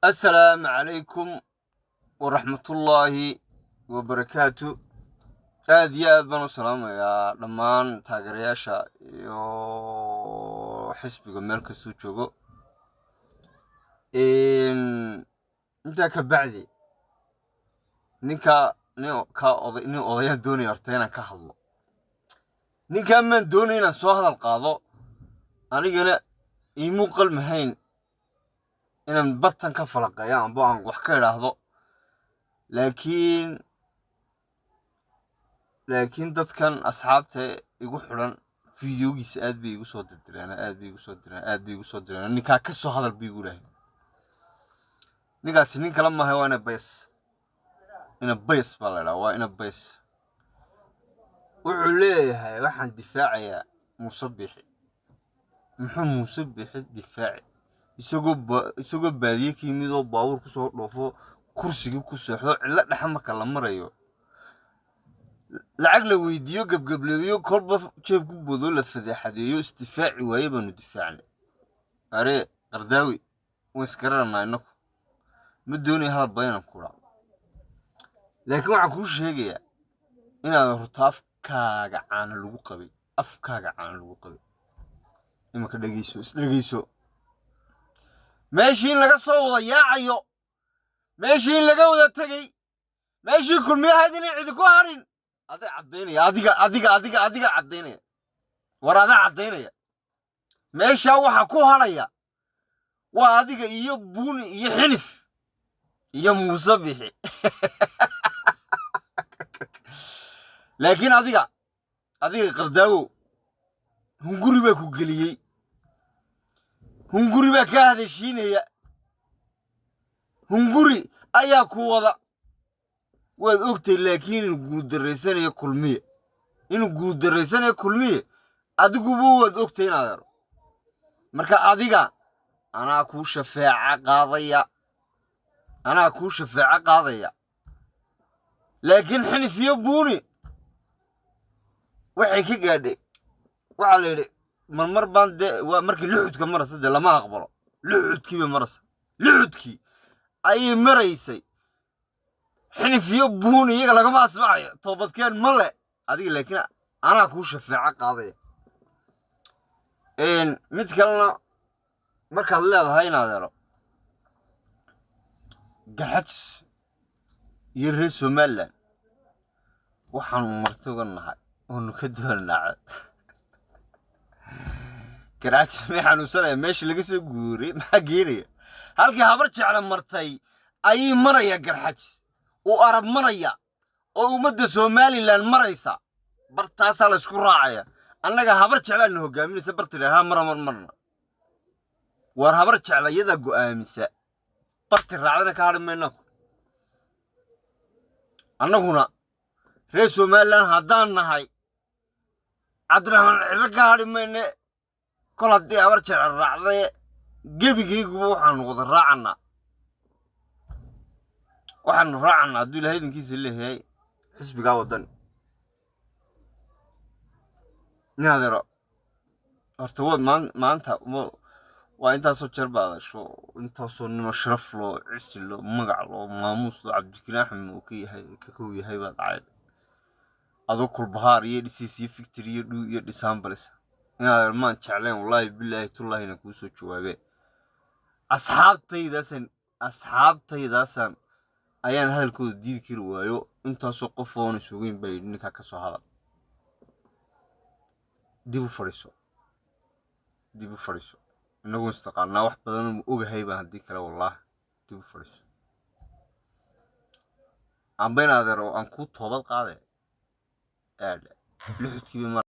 Assalaamu calaykum waraxmatullaahi wabarakaatu. Aad iyo aad baan u salaamayaa dhammaan taageerayaasha iyo xisbiga meel kastuu joogo. Intaa ka bacdi, ninka nin ka oday, nin odayaan doonaya horta inaan ka hadlo. Ninkaan maan doonaya inaan soo hadal qaado, anigana iimuu qalmahayn inaan bartan ka falaqeeyo amba aan wax ka idhaahdo, laakiin dadkan asxaabta igu xidhan fiidiyogiisa aad bay igu soo dirdireen, aad bay igu soo direen, aad bay igu soo direen. Ninkaa ka soo hadal bay igu dhahay. Ninkaasi nin kale maaha, waa ina Bays. Ina Bays baa la idhaha, waa ina Bays. Wuxuu leeyahay waxaan difaacayaa Muuse Biixi. Muxuu Muuse Biixi difaaci, isagoo baadiye ka yimid oo baabuur kusoo dhoofo, kursigii ku seexdo, cidlo dhexe marka la marayo lacag la weydiiyo, gebgableeyo, kolba jeeb ku bodo, la fadeexadeeyo, isdifaaci waaye baanu difaacnay? Aree Qardaawi, waan isgaranaa innaku. Ma doonaya hadal badan inaan ku dhaco, laakiin waxaan kuu sheegayaa inaad horta afkaaga caana lagu qabay, afkaaga caana lagu qabay. Imanka dhegeyso, isdhegeyso. Meeshii in laga soo wada yaacayo, meeshii in laga wada tegey, meeshii Kulmiyahayd inay cidi ku harin aday caddaynaya. Adiga, adiga, adiga, adiga caddaynaya. War adaa caddaynaya. Meeshaa waxa ku hadhaya waa adiga iyo Buuni iyo Xinif iyo Muuse Bixi. Laakiin adiga Qardaawow, hunguri baa ku geliyey, hunguri baa kaa hadashiinaya, hunguri ayaa ku wada. Waad ogtay, laakiin inuu guuldarraysanayo Kulmiye, inuu guuldarraysanayo Kulmiye, adiguba waad ogtay inaad ero. Marka adiga anaa kuu shafeeco qaadaya, anaa kuu shafeeco qaadaya. Laakiin Xinif iyo Buuni waxay ka gaadhay, waxaa la yidhi marmar baan dee waa markii luxudka maraysa dee lama aqbalo. Luxudkii bay maraysa, luxudkii ayay maraysay. Xinif iyo Buuni iyaga lagama asbaxayo, toobadkeen ma le. Adiga laakiin anaa kuu shafeeco qaadaya. Mid kalena, markaad leedahay inaad ero Garxajis iyo reer Somaliland waxaanu marti uga nahay oonu ka doonaa cod, Garxajis may xanuunsanaya? Meesha laga soo guuray maxaa geenaya? Halkii Habar Jecla martay ayay maraya Garxajis, uu Arab maraya oo ummadda Somaliland maraysa. Bartaasaa la isku raacaya. Annaga Habar Jeclaa na hogaaminaysa. Barti dhahaa mara mar marna. Waar Habar Jecla iyadaa go'aamisa, barti raacdana ka hadhi mayna. Annaguna reer Somaliland haddaan nahay, Cabdiraxmaan Cirro ka hadhi mayne. Kol haddii Habar Jecla raacdaye, gebigayguba waxaanu wada raacannaa, waxaanu raacannaa hadduu Ilahay idinkiisa leeyahay xisbigaa Waddani. Nin adeero, horta wa maanta waa intaasoo jeer baa hadasho, intaasoo nimo sharaf loo, cisi loo, magac loo, maamuus loo, Cabdikariin Axmed uu ka yahay, ka kow yahay, baa dhacay adoo kulbahaar iyo dhisiis iyo victory iyo dhuu iyo dhisaanbalisa. Inaad maan jecleen, wallaahi bilaahi tullaahina kuu soo jawaabee. Asxaabtaydaasaan ayaan hadalkooda diidi kari waayo. Intaasoo qof oona sugeyn baa yidhi ninkaa ka soo hadal. Dib u fadhiiso, dib u fadhiiso. Inagoo istaqaanaa, wax badan ma ogahay baan. Haddii kale wallaahi dib u fadhiiso amba in adeer oo aan kuu toobad qaade. Aadha luxudkiiba.